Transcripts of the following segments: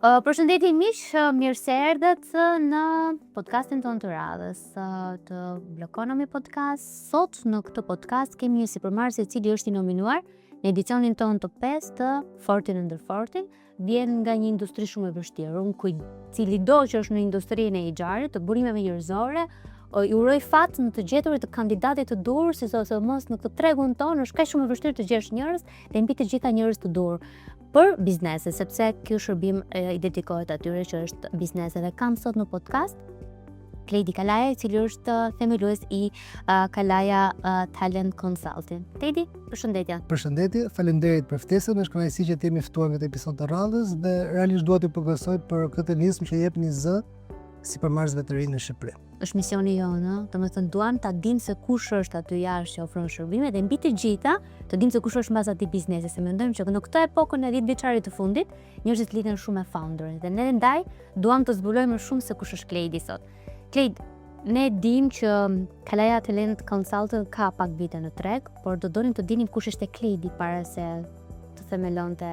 Përshëndetje miq, mirë se erdhët në podcastin tonë të radhës të Bllokonomi Podcast. Sot në këtë podcast kemi një sipërmarrës i cili është i nominuar në edicionin tonë të pestë të Fortin Under Forty. Vjen nga një industri shumë e vështirë. Unë kujt cilido që është në industrinë e HR-it, të burimeve njerëzore, i uroj fat në të gjeturit të kandidatit të duhur, sidomos në këtë tregun tonë është kaq shumë e vështirë të gjesh njerëz dhe mbi të gjitha njerëz të duhur për biznese, sepse ky shërbim i dedikohet atyre që është bizneseve. Kam sot në podcast Klejdi Kalaja, i cili është themelues i uh, Kalaja uh, Talent Consulting. Klejdi, përshëndetje. Përshëndetje, faleminderit për ftesën, është kënaqësi që të jemi ftuar në këtë episod të radhës dhe realisht dua t'ju përgëzoj për këtë nismë që jep një zë sipërmarrësve të rinj në Shqipëri. Është misioni jonë, ëh, domethënë duam ta dimë se kush është aty jashtë që ofron shërbime dhe mbi të gjitha të dimë se kush është mbas atij biznesi, se mendojmë që në këtë epokën e 10 vjeçarit të fundit, njerëzit lidhen shumë me founderin dhe ne ndaj duam të zbulojmë më shumë se kush është Klejdi sot. Klejd, ne dimë që Kalaja Talent Consultant ka pak vite në treg, por do donim të dinim kush ishte Klejdi para se të themelonte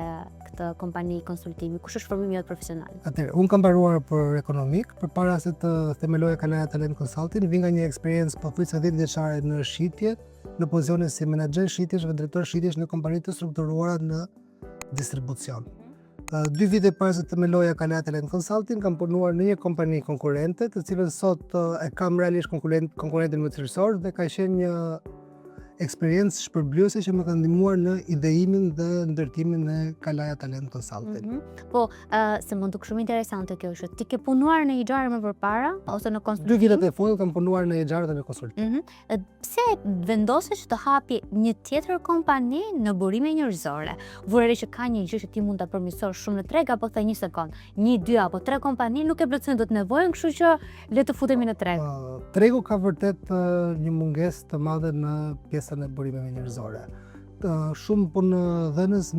këtë kompani konsultimi? Kush është formimi jot profesional? Atëherë, unë kam mbaruar për ekonomik, përpara se të themeloja Kalaja Talent Consulting, vij nga një eksperiencë pothuajse 10 vjeçare në shitje, në pozicione si menaxher shitjesh dhe drejtor shitjesh në kompani të strukturuara në distribucion. Dy vite para se të themeloja Kalaja Talent Consulting, kam punuar në një kompani konkurrente, të cilën sot e kam realisht konkurrent, konkurrentin më cilësor dhe ka qenë një eksperiencë shpërblyese që më ka ndihmuar në ideimin dhe ndërtimin e Kalaja Talent Consulting. Mm -hmm. Po, uh, se m'u duk shumë interesante kjo që ti ke punuar në HR më përpara ose në konsultim? Dy vitet e fundit kam punuar në HR dhe në konsultim. Mm -hmm. Pse vendose që të hapi një tjetër kompani në burime njerëzore? Vure re që ka një gjë që ti mund ta përmirësosh shumë në treg apo the një sekond, një, dy apo tre kompani nuk e plotësojnë dot nevojën, kështu që le të futemi në treg. Uh, tregu ka vërtet uh, një mungesë të madhe në pjesën e burimeve njerëzore. Shumë punëdhënës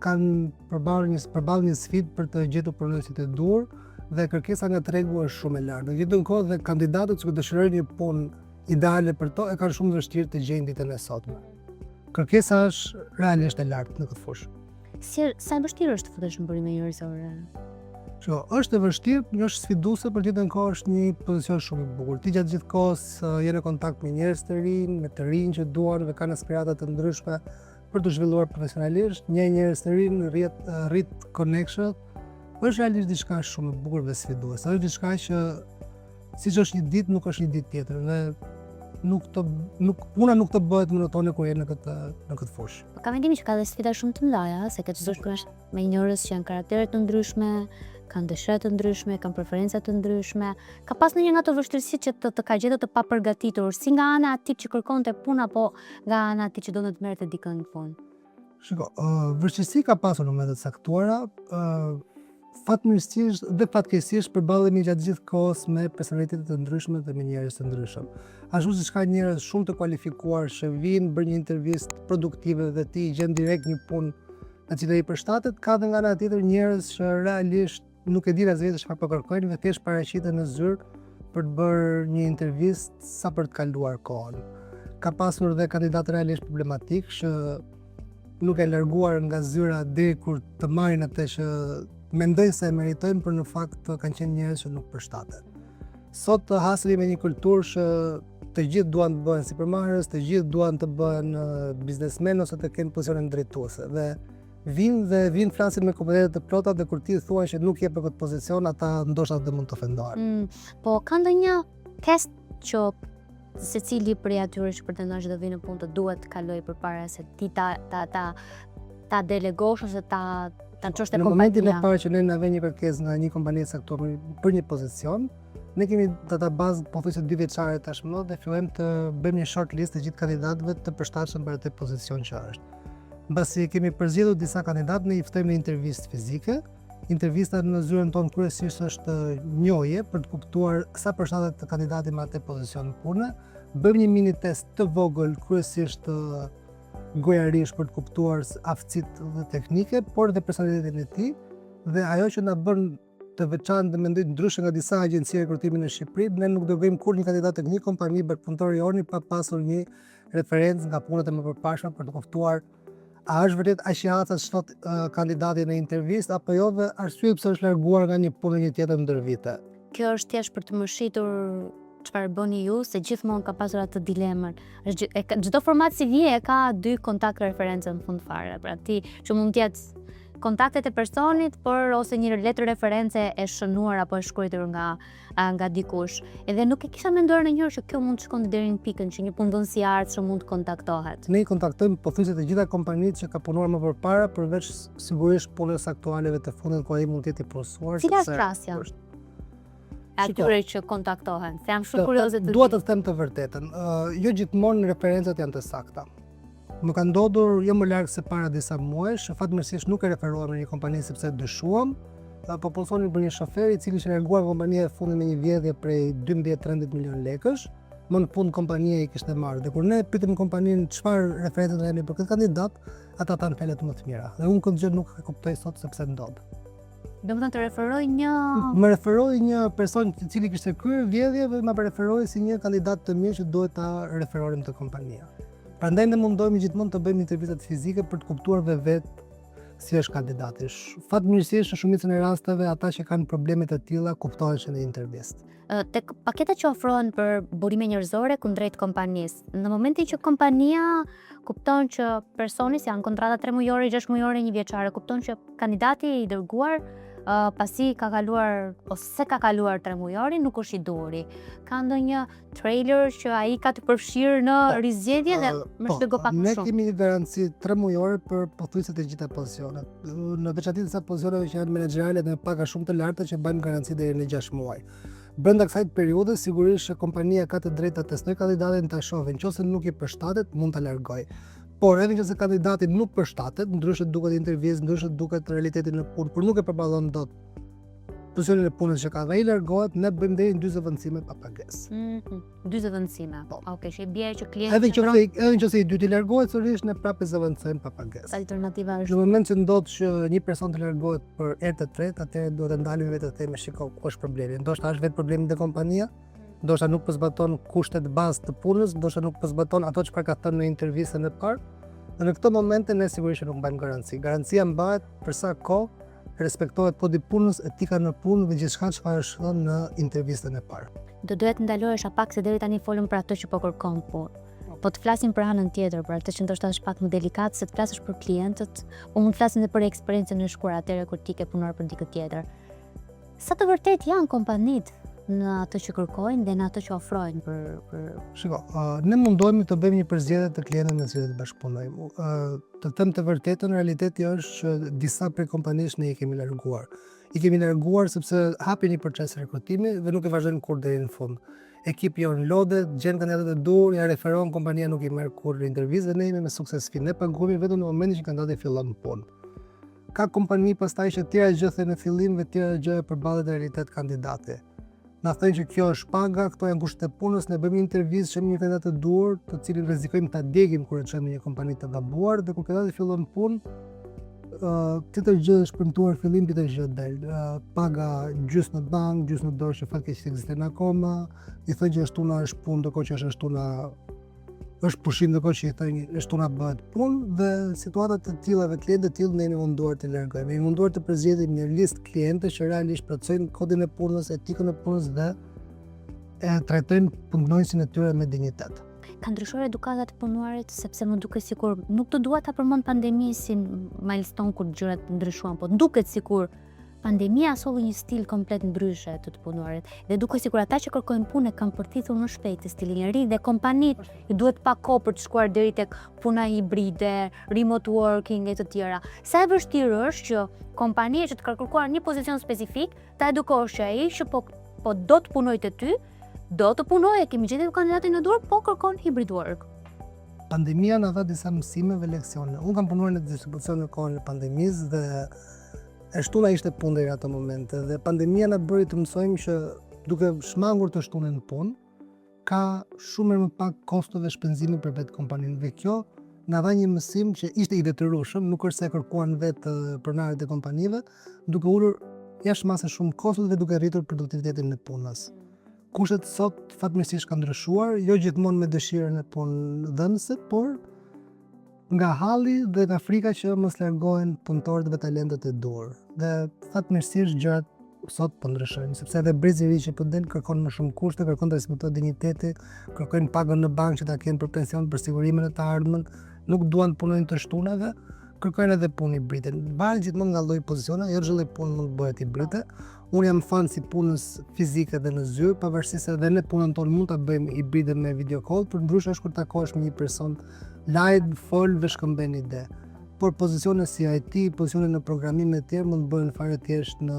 kanë përballë një përballë një sfidë për të gjetur punonjësit e duhur dhe kërkesa nga tregu është shumë e lartë. Në të njëjtën kohë dhe kandidatët që dëshirojnë një punë ideale për to e kanë shumë vështirë të gjejnë ditën e sotme. Kërkesa është realisht e lartë në këtë fushë. Si sa e vështirë është të futesh në burime njerëzore? Shiko, është e vështirë, një është sfiduese, por në të njëjtën kohë është një pozicion shumë i bukur. Ti gjatë gjithë kohës je në kontakt me njerëz të rinj, me të rinj që duan dhe kanë aspirata të ndryshme për t'u zhvilluar profesionalisht, njeh njerëz të rinj, rrit rrit connection. Është realisht diçka shumë e bukur dhe sfiduese. Është diçka që siç është një ditë, nuk është një ditë tjetër dhe nuk të nuk puna nuk të bëhet monotone kur je në këtë në këtë fushë. Po kam mendimin që ka dhe sfida shumë të mëdha, se ke të bësh me njerëz që janë karaktere të ndryshme, kanë dëshira të ndryshme, kanë preferenca të ndryshme. Ka pas ndonjë nga ato vështirësitë që të, të ka gjetur të papërgatitur, si nga ana e atij që kërkonte punë apo nga ana e atij që donte të merrte dikën në punë. Shiko, uh, vështirësi ka pasur në momente të caktuara, uh, fatmirësisht dhe fatkeqësisht përballemi gjatë gjithë kohës me personalitete të ndryshme dhe me njerëz të ndryshëm. Ashtu siç ka njerëz shumë të kualifikuar që vijnë bëjnë një intervistë produktive dhe ti gjen direkt një punë e cila i përshtatet, ka dhe nga ana tjetër njerëz që realisht nuk e dinë as vetë çfarë po kërkojnë dhe thjesht paraqiten në zyrë për të bërë një intervistë sa për të kaluar kohën. Ka pasur dhe kandidatë realisht problematikë që nuk janë larguar nga zyra deri kur të marrin atë që mendojnë se e meritojnë, por në fakt kanë qenë njerëz që nuk përshtaten. Sot hasemi me një kulturë që të gjithë duan të bëhen sipërmarrës, të gjithë duan të bëhen biznesmen ose të kenë pozicione drejtuese dhe vijnë dhe vijnë flasin me kompetence të plota dhe kur ti thua që nuk je për këtë pozicion, ata ndoshta dhe mund të ofendohen. Mm, po ka ndonjë test që secili prej atyre që pretendon që do vinë në punë të duhet të kalojë përpara se ti ta ta ta ta delegosh ose ta ta çosh te kompania. Në momentin e parë që ne na vjen një kërkesë nga një kompani e caktuar për një pozicion, ne kemi databazë pothuajse dy vjeçare tashmë dhe fillojmë të bëjmë një short list të gjithë kandidatëve të përshtatshëm për atë pozicion që është. Mbasi kemi përzgjedhur disa kandidatë, ne i ftojmë në intervistë fizike. Intervista në zyrën tonë kryesisht është njohje për të kuptuar sa përshtatet kandidati me atë pozicion pune. Bëjmë një mini test të vogël kryesisht gojarisht për të kuptuar aftësitë dhe teknike, por dhe personalitetin e tij. Dhe ajo që na bën të veçantë dhe mendoj ndryshe nga disa agjenci rekrutimi në Shqipëri, ne nuk dërgojmë kurrë një kandidat tek një kompani bashkëpunëtori joni pa pasur një referencë nga punët e mëpërparshme për të kuptuar A është vërtet aq i aftë sa ç'thotë uh, kandidati në intervistë apo jo dhe arsye pse është larguar nga një punë në një tjetër ndër vite. Kjo është thjesht për të më shitur çfarë bëni ju, se gjithmonë ka pasur atë dilemën. Është e çdo format CV e ka dy kontakt reference në fund fare. Pra ti që mund të jetë kontaktet e personit, por ose një letër reference e shënuar apo e shkruar nga nga dikush. Edhe nuk e kisha menduar ndonjëherë që kjo mund të shkonte deri në pikën që një punëdhënës i ardhshëm mund të kontaktohet. Ne i kontaktojmë pothuajse të gjitha kompanitë që ka punuar më përpara, përveç sigurisht punës aktuale të fundit ku ai mund të jetë i punësuar. Cila është qasja? E atyre që kontaktohen, se jam shumë kurioze të Dua të them të vërtetën. Uh, jo gjithmonë referencat janë të sakta. Më ka ndodhur jo më larg se para disa muajsh, fatmirësisht nuk e referuam në një kompani sepse dyshuam, po punësonin për një shofer i cili ishte larguar nga kompania e fundit me një vjedhje prej 12-13 milion lekësh, më në fund kompania i kishte marrë. Dhe kur ne pyetëm kompaninë çfarë reference do jepni për këtë kandidat, ata thanë fjalët më të mira. Dhe unë këtë gjë nuk e kuptoj sot sepse ndodh. Domethënë të referoi një... Më referoi një person i cili kishte kryer vjedhje dhe më referoi si një kandidat të mirë që duhet ta referonim te kompania. Prandaj ne mundohemi gjithmonë të bëjmë intervistat fizike për të kuptuar dhe vetë si është kandidati. Fatmirësisht në shumicën e rasteve ata që kanë probleme të tilla kuptohen që në intervistë. Tek paketat që ofrohen për burime njerëzore kundrejt kompanisë, në momentin që kompania kupton që personi, se janë kontrata 3 mujore, 6 mujore, 1 vjeçare, kupton që kandidati i dërguar uh, pasi ka kaluar ose ka kaluar 3 mujorin, nuk është i duhuri. Ka ndonjë trailer që ai ka të përfshirë në po, rizgjedhje dhe më po, shpjego pak më shumë. Ne kemi një garanci 3 mujore për pothuajse të gjitha pozicionet. Në veçanti disa pozicioneve që janë menaxheriale me paga shumë të larta që bëjmë garanci deri në 6 muaj. Brenda kësaj periudhe sigurisht që kompania ka të drejtë ta testojë kandidatin ta shohë, nëse nuk i përshtatet mund ta largojë. Por edhe nëse kandidati nuk përshtatet, ndryshe duket intervistë, ndryshe duket realiteti në punë, por nuk e përballon dot pozicionin e punës që ka dhe ai largohet, ne bëjmë deri në dy zëvendësime pa pagesë. Mm -hmm. Dy zëvendësime. Po. Okej, që i bie që klienti Edhe nëse edhe nëse i dyti largohet sërish ne prapë zëvendësojmë pa pagesë. Alternativa është. Në moment që ndodh që një person të largohet për herë të tretë, atëherë duhet të ndalemi vetë të themi shiko ku është problemi. Ndoshta është vetë problemi te kompania, ndoshta nuk po zbaton kushtet bazë të punës, ndoshta nuk po zbaton ato çfarë ka thënë në intervistën e parë. Dhe në këto momente ne sigurisht që nuk mbajmë garanci. Garancia mbahet për sa kohë respektohet kodi i punës, etika në punë dhe gjithçka çfarë është thënë në intervistën e parë. Do doja të ndalohesha pak se deri tani folëm për atë që po kërkon punë. Po të flasim për anën tjetër, për atë që ndoshta është pak më delikat se të flasësh për klientët, po mund të flasim edhe për eksperiencën e shkuar atëherë kur ti ke punuar për dikë tjetër. Sa të vërtet janë kompanitë në atë që kërkojnë dhe në atë që ofrojnë për për Shiko, uh, ne mundohemi të bëjmë një përzgjedhje të klientëve me të cilët bashkëpunojmë. Uh, të them të vërtetën, realiteti është që disa prej kompanish ne i kemi larguar. I kemi larguar sepse hapin një proces rekrutimi dhe nuk e vazhdojnë kurrë deri në fund. Ekipi jonë lodhet, gjen kandidatët e duhur, ja referon kompania nuk i merr kurrë në intervistë dhe ne jemi me success fee. Ne paguhemi vetëm në momentin që kandidati fillon punë. Ka kompani pastaj që tjera gjë thënë në fillim dhe tjera gjë e përballet në realitet kandidati. Na thënë që kjo është paga, këto janë kushtet e punës, ne bëjmë një intervistë, shohim një kandidat të duhur, të cilin rrezikojmë ta djegim kur e çojmë në një kompani të gabuar dhe kur kandidati fillon punë, uh, tjetër gjë është premtuar fillim, tjetër gjë del. Uh, paga gjysmë në bankë, gjysmë në dorë që fatkeqësisht ekziston akoma, i thonë që e shtuna është punë, ndërkohë që është e shtuna është pushim ndërkohë që i thonë e shtuna bëhet punë dhe situata të tilla dhe klientë të tillë ne jemi munduar të largojmë. Jemi munduar të përzgjedhim një listë klientësh që realisht plotësojnë kodin e punës, etikën e punës dhe e trajtojnë punonjësin e tyre me dinjitet. Ka ndryshuar edukata të punuarit sepse më duket sikur nuk do dua ta përmend pandeminë si milestone kur gjërat ndryshuan, po duket sikur Pandemia solli një stil komplet ndryshe të të punuarit dhe duket sikur ata që kërkojnë punë e kanë përthithur më shpejt stilin e ri dhe kompanitë i duhet pak kohë për të shkuar deri tek puna hibride, remote working e të tjera. Sa e vështirë është që kompania që të ka kërkuar një pozicion specifik, ta edukosh që ai që po po do të punojë te ty, do të punojë, kemi gjetur kandidatin e duhur, po kërkon hybrid work. Pandemia na dha disa mësime dhe leksione. Unë kam punuar në distribucion në kohën e pandemisë dhe E shtuna ishte punë deri ato momente dhe pandemia na bëri të mësojmë që duke shmangur të shtunën në punë, ka shumë herë më pak kosto dhe shpenzime për vetë kompaninë dhe kjo na dha një mësim që ishte i detyrueshëm, nuk është se e kërkuan vetë pronarët e kompanive, duke ulur jashtë mase shumë kostot dhe duke rritur produktivitetin e punës. Kushtet sot fatmirësisht kanë ndryshuar, jo gjithmonë me dëshirën e punëdhënësit, por Nga halli dhe nga frika që mos largohen punëtorët dhe talentët e duhur. Dhe fatmirësisht gjërat sot po ndryshojnë, sepse edhe brezi i ri që po del kërkon më shumë kushte, kërkon të respektohet dinjiteti, kërkojnë pagën në bankë që ta kenë për pension, për sigurimin në të ardhmen, nuk duan të punojnë të shtunave, kërkojnë edhe punë hibride. Varet gjithmonë nga lloji i pozicioneve, jo çdo lloj punë mund të bëhet hibride. Unë jam fan i punës fizike dhe në zyrë, pavarësisht se edhe ne punën tonë mund ta bëjmë hibride me video call, por ndryshe është kur takohesh me një person live, fol dhe shkëmben ide. Por pozicione si IT, pozicione në programim e tjerë mund të bëhen fare thjesht në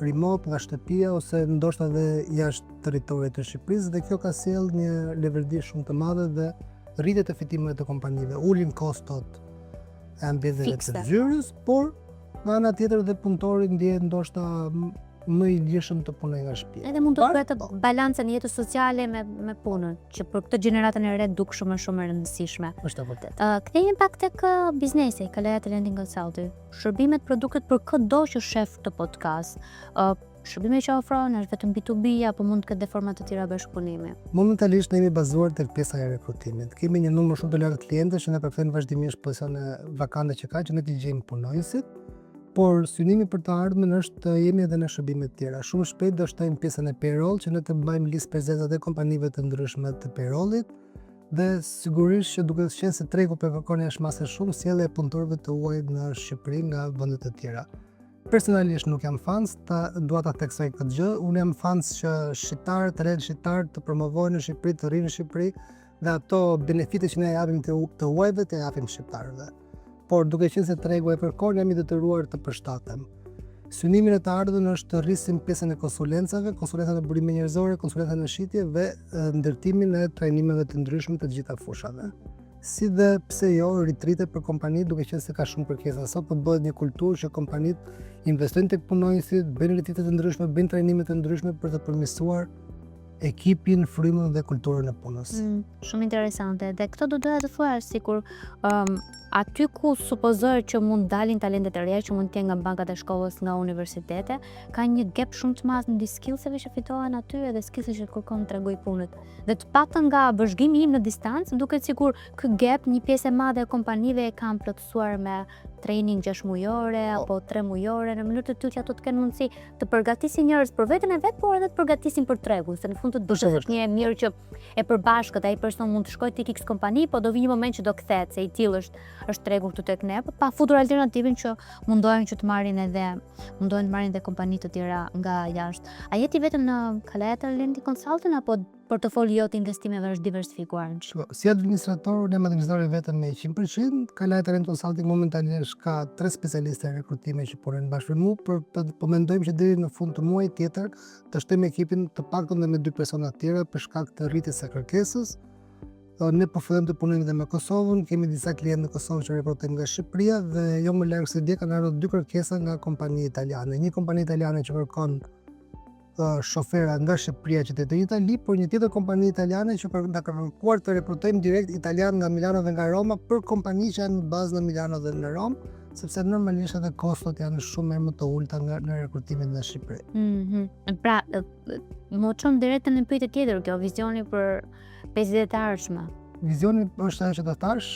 remote nga shtëpia ose ndoshta edhe jashtë territorit të Shqipërisë dhe kjo ka sjellë një leverdi shumë të madhe dhe rritje të fitimeve të kompanive, ulin kostot e ambienteve të zyrës, por nga ana tjetër dhe punëtori ndjehet ndoshta më i lirshëm të punojë nga shtëpia. Edhe mund të bëhet po. balancën e jetës sociale me punën, që për këtë gjeneratën e re duk shumë shumë e rëndësishme. Është e vërtetë. Kthehemi pak tek biznesi, Kalaja Talenting Consulting. Shërbimet, produktet për këdo që shef këtë podcast. Shërbimet që ofron është vetëm B2B apo mund të ketë dhe forma të tjera bashkëpunimi? Momentalisht ne jemi bazuar tek pjesa e rekrutimit. Kemi një numër shumë të lartë klientësh që na kërkojnë vazhdimisht pozicione vakante që ka që ne t'i gjejmë punonjësit, por synimi për të ardhmen është të jemi edhe në shërbime të tjera. Shumë shpejt do shtojmë pjesën e payroll që ne të mbajmë listë prezencat e kompanive të ndryshme të payrollit dhe sigurisht që duke qenë se tregu po kërkon jashtë mase shumë sjellje e punëtorëve të huaj në Shqipëri nga vendet e tjera. Personalisht nuk jam fans, ta dua ta theksoj këtë gjë. Unë jam fans që shqiptarët, të rinjtë shqiptarë të promovohen në Shqipëri, të rrinë në Shqipëri dhe ato benefite që ne japim të huajve të japim shqiptarëve. Por duke qenë se tregu e kërkon, jam i detyruar të përshtatem. Synimi në të ardhmen është të rrisim pjesën e konsulencave, konsulenca në burime njerëzore, konsulenca në shitje dhe ndërtimin e trajnimeve të ndryshme të gjitha fushave. Si dhe pse jo retreat-e për kompanitë, duke qenë se ka shumë kërkesa. Sot po bëhet një kulturë që kompanitë investojnë tek punonjësit, bëjnë retreat-e të ndryshme, bëjnë trajnime të ndryshme për të përmirësuar ekipin, frymën dhe kulturën e punës. Shumë interesante. Dhe këto do doja të thoja sikur aty ku supozohet që mund dalin talentet e reja që mund të jenë nga bankat e shkollës, nga universitete, ka një gap shumë të madh midis skillseve që fitohen aty edhe skillseve që kërkon tregu i punës. Dhe të paktën nga vëzhgimi im në distancë, duket sikur ky gap një pjesë e madhe e kompanive e kanë plotësuar me training 6 mujore apo 3 mujore në mënyrë të tillë që ato të kenë mundësi të përgatisin njerëz për veten e vet, por edhe të përgatisin për tregun, se në fund të ditës është një e mirë që e përbashkët, ai person mund të shkojë tek X kompani, po do vi një moment që do kthehet, se i tillë është tregu këtu tek ne, po pa futur alternativën që mundohen që të marrin edhe mundohen të marrin edhe kompani të tjera nga jashtë. A je ti vetëm në Kalaja Talent Consulting apo portofoli jot i investimeve është diversifikuar në çfarë? Si administrator, unë jam administrator vetëm me 100%, Kalaja Talent Consulting momentalisht ka tre specialiste rekrutime që punojnë bashkë me mua, por po mendojmë që deri në fund të muajit tjetër të shtojmë ekipin të paktën edhe me dy persona të tjera për shkak të rritjes së kërkesës. Ne po fillojmë të punojmë edhe me Kosovën, kemi disa klientë në Kosovë që rekrutojmë nga Shqipëria dhe jo më larg se dje kanë ardhur dy kërkesa nga kompani italiane. Një kompani italiane që kërkon shofera nga Shqipëria që të jetë në Itali, por një tjetër kompani italiane që na ka kërkuar të rekrutojmë direkt italian nga Milano dhe nga Roma për kompani që janë në bazë në Milano dhe në Romë, sepse normalisht edhe kostot janë shumë herë më të ulta nga në rekrutimin në Shqipëri. Pra, më çon direkt në pyetje tjetër kjo, vizioni për 5 vjet e ardhshme. Vizioni është ajo që të thash,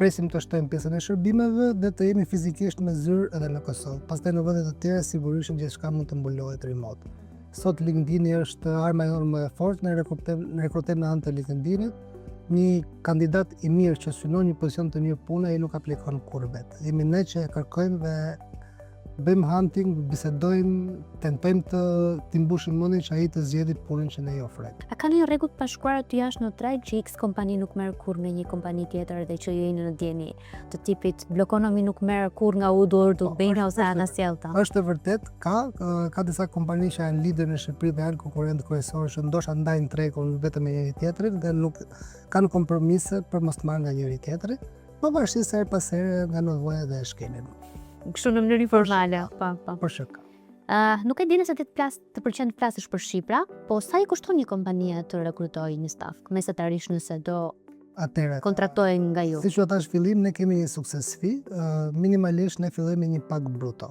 presim të shtojmë pjesën e shërbimeve dhe të jemi fizikisht me zyrë edhe në Kosovë. Pastaj në vende të tjera sigurisht që gjithçka mund të mbulohet remote. Sot LinkedIn-i është arma jonë më e fortë, ne rekrutojmë në anë të LinkedIn-it. Një kandidat i mirë që synon një pozicion të mirë pune, ai nuk aplikon kurrë vetë. Jemi ne që e kërkojmë dhe bëjmë hunting, bisedojmë, tentojmë të t'i mbushim mendjen që ai të zgjedhë punën që ne i ofrojmë. A ka një rregull të pashkruar aty jashtë në treg që X kompani nuk merr kurrë me një kompani tjetër dhe që ju jeni në dijeni të tipit Bllokonomi nuk merr kurrë nga Woodward, Po, Albania ose anasjellta? Është e vërtet, ka disa kompani që janë lider në Shqipëri dhe janë konkurrentë kryesorë që ndoshta ndajnë tregun vetëm me njëri tjetrin dhe nuk kanë kompromise për mos të marrë nga njëri tjetri, pavarësisht se herë pas here nga nevoja dhe e shkelin. Kështu në mënyrë informale, po, po. Por që ka. Nuk e di nëse ti të plas, të pëlqen të flasësh për shifra, po sa i kushton një kompanie të rekrutojë një staf, mesatarisht nëse do Atëherë, kontraktojnë nga ju? Siç ju thash fillim, ne kemi një success fee, minimalisht ne fillojmë me një pag bruto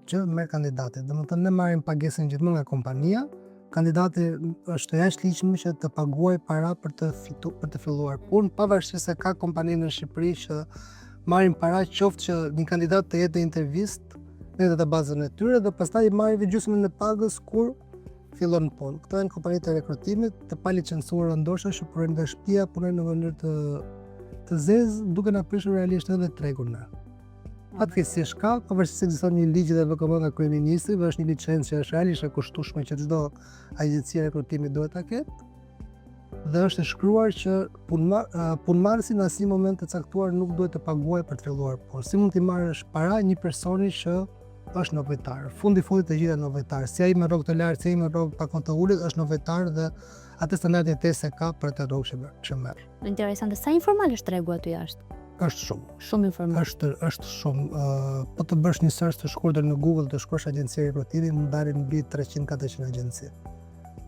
që merr kandidati. Domethënë ne marrim pagesën gjithmonë nga kompania, Kandidati është e jashtëligjshme që të paguajë para për të fitu, për të filluar punë, pavarësisht se ka kompani në Shqipëri që marrin para qoftë që një kandidat të jetë në intervistë në databazën e tyre dhe pastaj i marrin dhe gjysmën e pagës kur fillon punë. Këto janë kompani të rekrutimit të palicencuara ndoshta që punojnë nga shtëpia, punojnë në mënyrë të të zezë, duke na prishur realisht edhe tregun ne. Fatkeqësisht ka, pavarësisht se ekziston një ligj dhe VKM nga kryeministri, dhe është një licencë që është realisht e kushtueshme që çdo agjenci rekrutimi duhet ta ketë. Dhe është e shkruar që punëmarrësi në asnjë moment të caktuar nuk duhet të paguajë për të filluar punë. Si mund t'i marrësh para një personi që është nevojtar? Fundi fundit të gjithë janë nevojtar. Si ai me rrogë të lartë, si ai me rrogë pak më të ulët, është nevojtar dhe atë standard jetese ka për atë rrogë që merr. Interesante, sa informal është tregu aty jashtë? Është shumë. Shumë informal. Është është shumë. Uh, po të bësh një search të shkurtër në Google të shkruash agjenci rekrutimi, mund dalin mbi 300-400 agjenci.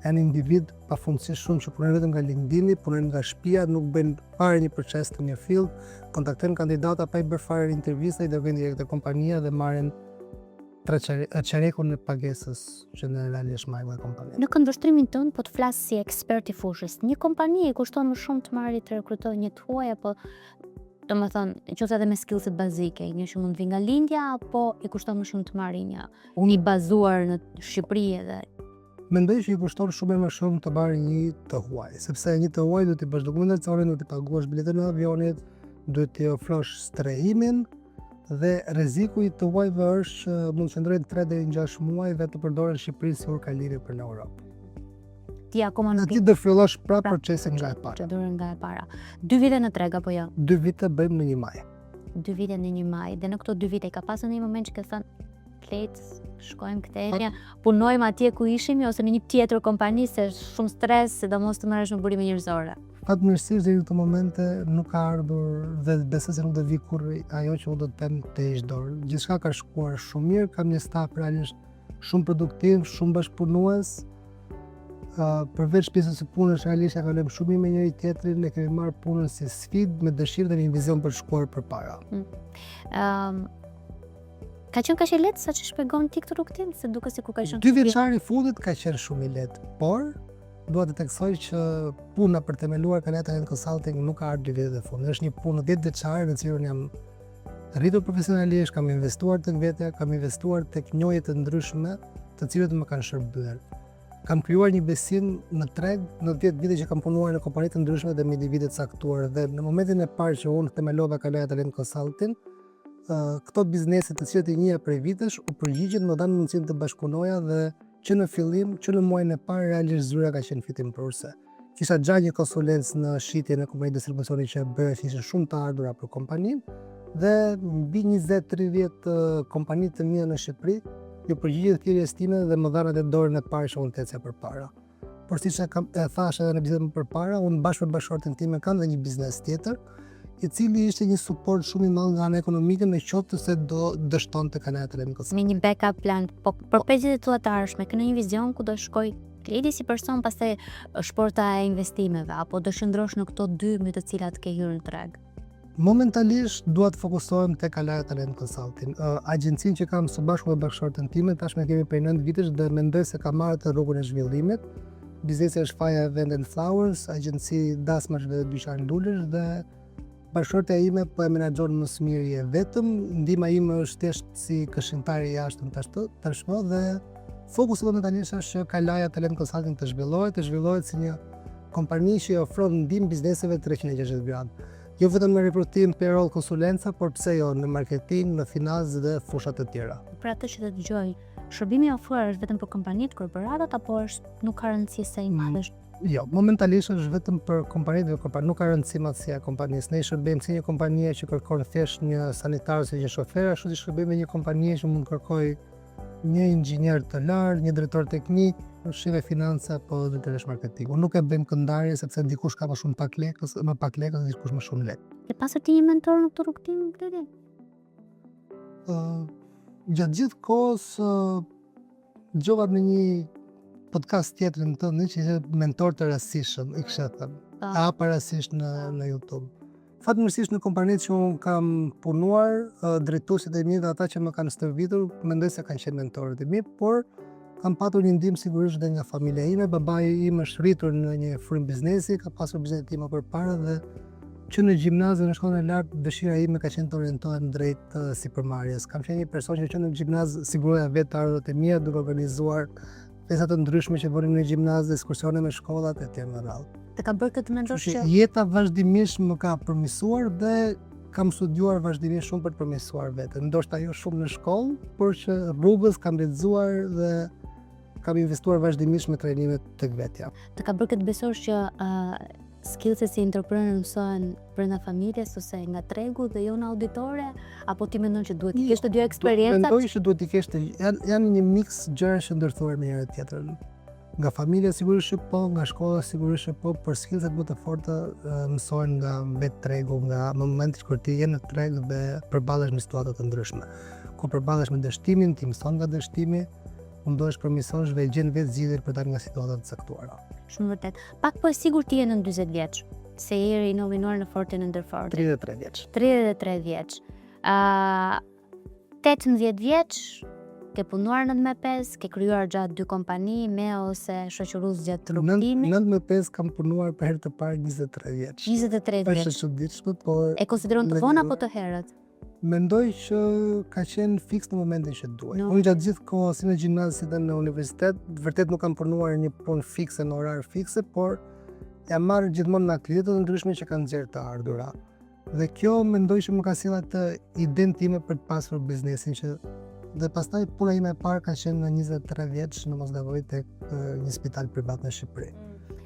Janë individ pafundësisht shumë që punojnë vetëm nga LinkedIn-i, punojnë nga shtëpia, nuk bëjnë fare një proces të mirëfilltë, kontaktojnë kandidata pa i bërë fare intervista, i dërgojnë direkt te kompania dhe marrin tre çerekun e pagesës që në realisht marrin nga kompania. Në këndvështrimin tënd, po të flas si ekspert i fushës, një kompani i kushton më shumë të marrë të rekrutojë një të huaj apo do më thënë, qoftë edhe me skillset bazike, një që mund të vi nga lindja, apo i kushton më shumë të marrë një Unë i bazuar në Shqipëri edhe Mendoj që i kushton shumë më shumë të marrë një të huaj, sepse një të huaj duhet t'i bësh dokumentacionin, duhet t'i paguash biletën e avionit, duhet t'i ofrosh strehimin dhe rreziku i të huajve është që mund të qëndrojnë 3 deri në 6 muaj dhe të përdoren Shqipërinë si urë kalimi për në Europë. Ti akoma nuk Ti do fillosh prapë pra, procesin nga e para. Procedurën nga e para. Dy vite në treg apo jo? Dy vite bëjmë në një maj. Dy vite në një maj. Dhe në këto dy vite ka pasur një moment që ke thënë Klejt, shkojmë kthehemi, punojmë atje ku ishim ose në një tjetër kompani se shumë stres, sidomos të merresh me burime njerëzore. Fatmirësisht deri në këto momente nuk ka ardhur dhe besoj se nuk do vi kurrë ajo që unë do të them të heq dorë. Gjithçka ka shkuar shumë mirë, kam një staf realisht shumë produktiv, shumë bashkëpunues. Uh, përveç pjesës së punës realisht e kalojmë shumë mirë me njëri tjetrin, ne kemi marrë punën si sfidë me dëshirë dhe një vizion për të shkuar përpara. Mm. Um, ka qenë kaq e lehtë sa që shpjegon ti këtë rrugëtim, se duket sikur ka qenë Dy vjeçari i fundit ka qenë shumë i lehtë, por dua të theksoj që puna për të themeluar Kalaja Talent Consulting nuk ka ardhur dy vitet e fundit. Është një punë 10 vjeçare në cilën jam rritur profesionalisht, kam investuar tek vetja, kam investuar tek njohje të ndryshme, të cilët më kanë shërbyer. Kam krijuar një besim në treg në 10 vite që kam punuar në kompani të ndryshme dhe me individë të caktuar dhe në momentin e parë që unë themelova Kalaja Talent Consulting, këto biznese të cilët i njihja prej vitesh u përgjigjën, më dhanë mundësinë të bashkëpunoja dhe që në fillim, që në muajin e parë realisht zyra ka qenë fitimprurëse. Kisha gja një konsulencë në shitje në kompani distribucioni që bëja që ishin shumë të ardhura për kompaninë dhe mbi 20-30 kompani të mia në Shqipëri iu përgjigjën thirrjes time dhe më dhanë atë dorën e parë që unë të ecja përpara. Por siç e kam e thashë edhe në bisedën më përpara, unë bashkë me bashkëshorten time kam dhe një biznes tjetër, i cili ishte një suport shumë i madh nga ana ekonomike në qoftë se do dështonte Kalaja Talent Consulting. Me një backup plan, po për 5 vitet tua të ardhshme, ke një vizion ku do shkoj Kledi si person, pastaj shporta e investimeve, apo do qëndrosh në këto dy me të cilat ke hyrë në treg? Momentalisht dua të fokusohem te Kalaja Talent Consulting. Uh, agjencinë që kam së bashku me bashkëshorten time, tashmë kemi prej 9 vitesh dhe mendoj se ka marrë atë rrugën e zhvillimit. Biznesi është Faja Event and Flowers, agjenci dasmash dhe dyqan lulesh dhe bashkëshortja ime po e menaxhon më së miri e vetëm, ndihma ime është thjesht si këshilltar i jashtëm tashtë tashmë dhe fokusi momentalisht është që Kalaja Talent Consulting të zhvillohet, të zhvillohet si një kompani që i ofron ndihmë bizneseve 360 gradë. Jo vetëm në rekrutim, payroll, konsulenca, por pse jo në marketing, në financë dhe fusha të tjera. Për atë që të dëgjoj, shërbimi i ofruar është vetëm për kompanitë, korporatat apo është nuk ka rëndësi se i madh është? Jo, momentalisht është vetëm për kompanitë dhe kompani, nuk ka rëndësi madhësia e kompanisë. Ne i shërbejmë si një kompanie që kërkon thjesht një sanitar ose një shofer, ashtu si shërbejmë një kompanie që mund të kërkojë një inxhinier të lartë, një drejtor teknik, shive financa apo drejtoresh marketingu. Nuk e bëjmë këtë ndarje sepse dikush ka më shumë pak lekë ose më pak lekë ose dikush më shumë lekë. Ke pasur ti një mentor në këtë rrugëtim, Kledi? Uh, gjatë gjithë kohës uh, Dëgjova në një podcast tjetër në tëndin që ishte mentor të rastësishëm, i kisha thënë. Po. A parasisht në në YouTube. Fatmirësisht në kompanitë që unë kam punuar, drejtuesit e mi dhe ata që më kanë stërvitur, mendoj se kanë qenë mentorët e mi, por Kam patur një ndihmë sigurisht dhe nga familja ime, babai im është rritur në një frymë biznesi, ka pasur biznesin e tij më përpara dhe që në gjimnaz dhe në shkollën e lartë dëshira ime ka qenë të orientohem drejt sipërmarrjes. Kam qenë një person që që në gjimnaz siguroja vetë të ardhurat e mia duke organizuar festa të ndryshme që bënim në gjimnaz, ekskursione me shkollat e tjerë me radhë. Të ka bërë këtë mendosh që jeta vazhdimisht më ka përmirësuar dhe kam studiuar vazhdimisht shumë për të përmirësuar veten. Ndoshta jo shumë në shkollë, por që rrugës kam lexuar dhe kam investuar vazhdimisht me trajnime tek vetja. Të ka bërë këtë besosh që uh, skillset si entrepreneur mësohen brenda familjes ose nga tregu dhe jo në auditore, apo ti mendon që duhet të kesh të dy eksperiencat? Mendoj që duhet të kesh të janë janë një mix gjërash që ndërthuren me njëra tjetrën. Nga familja sigurisht që po, nga shkolla sigurisht që po, por skillset më të forta mësohen nga vetë tregu, nga momenti kur ti je në treg dhe përballesh me situata të ndryshme. Kur përballesh me dështimin, ti mëson nga dështimi, mundohesh përmirësosh dhe gjen vetë zgjidhje për dalë nga situata të caktuara. Shumë vërtet. Pak po e sigurt ti je nën 40 vjeç, se je i nominuar në Fortin e Ndërfortit. 33 vjeç. 33 vjeç. Ë 18 vjeç, ke punuar 9 me 5, ke krijuar gjatë dy kompani me ose shoqërues gjatë rrugëtimit. 9 me 5 kam punuar për herë të parë 23 vjeç. 23 vjeç. Është e çuditshme, por e konsideron të vonë apo të herët? Mendoj që ka qenë fiks në momentin që duhej. No. Unë gjatë gjithë kohës si në gjimnaz si dhe në universitet, vërtet nuk kam punuar një punë fikse në orar fikse, por jam marrë gjithmonë me aktivitete të ndryshme që kanë nxjerrë të ardhura. Dhe kjo mendoj që më ka sjellë atë idenë time për të pasur biznesin që dhe pastaj puna ime e parë ka qenë në 23 vjeç, në mos gaboj tek një spital privat në Shqipëri.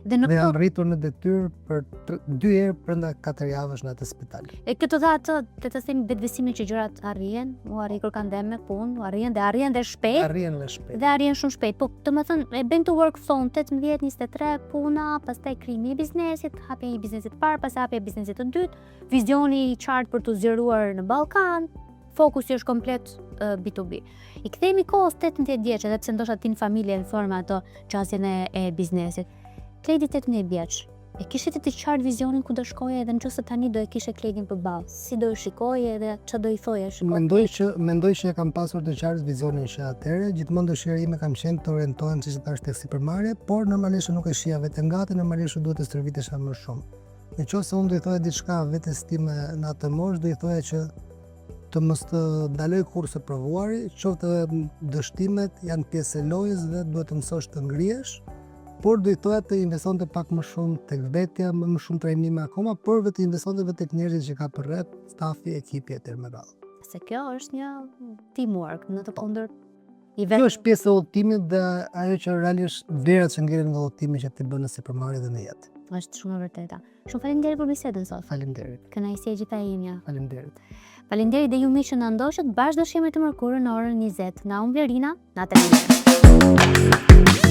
Dhe në dhe jam rritur në detyrë për tre, dy herë brenda 4 javësh në atë spital. E këtë dha atë, të të themi vetëbesimin që gjërat arrihen, u arri kur kanë dhe me punë, u arrihen dhe arrihen dhe shpejt. Arrihen dhe shpejt. Dhe arrihen shumë shpejt. Po, domethënë, e bën të workflow 18, 23, puna, pastaj krijimi i biznesit, hapja e një biznesit të parë, pastaj hapja e biznesit të dytë, vizioni i qartë për t'u zgjeruar në Ballkan, fokusi është komplet uh, B2B. I kthehemi kohës 18 vjeç, edhe pse ndoshta ti në familje në formë ato qasjen e, e biznesit. Kledi 18 vjeç. E kishe ti të qartë vizionin ku do shkoje edhe nëse tani do e kishe Kledin përballë, si do e shikoje edhe çfarë do i thoje shiko. Mendoj që mendoj që e kam pasur të qartë vizionin që atëherë, gjithmonë dëshira ime kam qenë të orientohem siç e thashë tek sipërmarrja, por normalisht nuk e shihja veten gati, normalisht duhet të stërvitesha më shumë. Në qoftë se unë do i thoja diçka vetes time në atë moshë, do i thoja që të mos të ndaloj kurrë së provuari, qoftë edhe dështimet janë pjesë e lojës dhe duhet të mësosh të ngrihesh, por do i thoja të investonte pak më shumë tek vetja, më, më shumë trajnime akoma, por vetë të investonte vetë tek njerëzit që ka përreth, stafi, ekipi e tjerë me radhë. Se kjo është një teamwork, në të kundërt I vetëm... Kjo është pjesë e udhëtimit dhe ajo që realisht vlerat që ngelen nga udhëtimi që ti bën në sipërmarrje dhe në jetë. Është shumë e vërteta. Shumë faleminderit për bisedën sot. Faleminderit. Kënaqësi e gjitha e imja. Faleminderit. Faleminderit dhe ju miq që na ndoqët, bashkë do shihemi të mërkurën në orën 20. Nga unë Blerina, natën e mirë.